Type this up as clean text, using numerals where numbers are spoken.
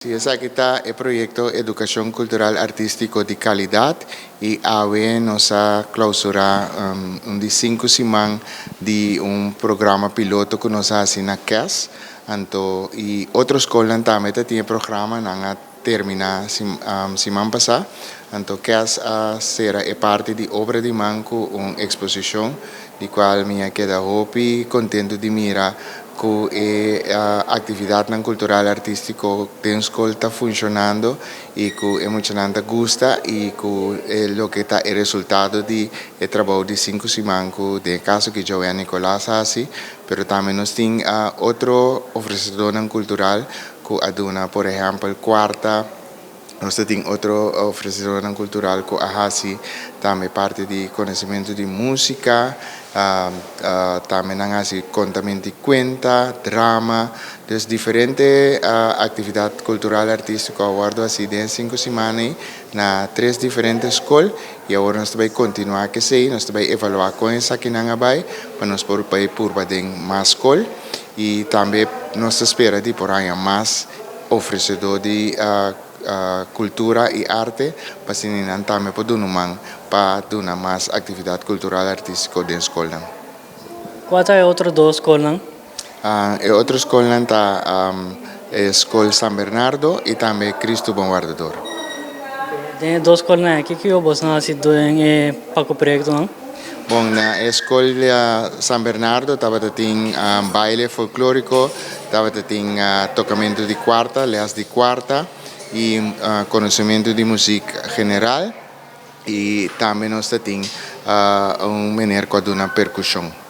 Si, esaki ta e proyekto Edukashon Kultural Artístiko di Kalidat i awe nos a klousurá un di sinku siman di un programa piloto ku nos a hasi na KES. Anto i otro skolnan tambe ta tin e programa, nan a terminá siman pasá. Anto KES a sera e parti di obra di man ku un eksposishon di kual mi a keda hopi kontentu di mira ku e aktividatnan kultural artístiko den skol ta funshonando i ku e muchanan ta gusta i ku loke ta e resultado di e trabou di sinku siman ku den e kaso ku Joanne Nicolaas a hasi. Pero tambe nos tin otro ofresedornan kultural ku a duna, por ehèmpel, kuarta. Nos ta tin otro ofresedornan kultural ku a hasi tambe parti di konosementu di músika, tambe nan a hasi kontamentu di kuenta, drama. Dus diferente aktividat kultural artístiko a wòrdu hasi den e sinku siman ei na tres diferente skol i awor nos ta bai kontinuá ku esei, nos ta bai evaluá kon esakinan a bai pa nos por bai purba den mas skol i tambe nos ta spera di por haña mas ofresedó di kultura i arte pa asina nan tambe por duna un man pa duna mas aktividat kultural artístiko den skolnan. Kua ta e otro dos skolnan? E otro skolnan ta e Skol San Bernardo i tambe Kristu Bon Wardador. Den e dos skolnan aki, kiko boso a hasi den e pako proyektonan? Bon, na e skol San Bernardo tabata tin baile folklóriko, tabata tin tokamentu di kuarta, lès di kuarta i konosementu di muzik general i tambe nos ta tin un meneer ku a duna perkushon.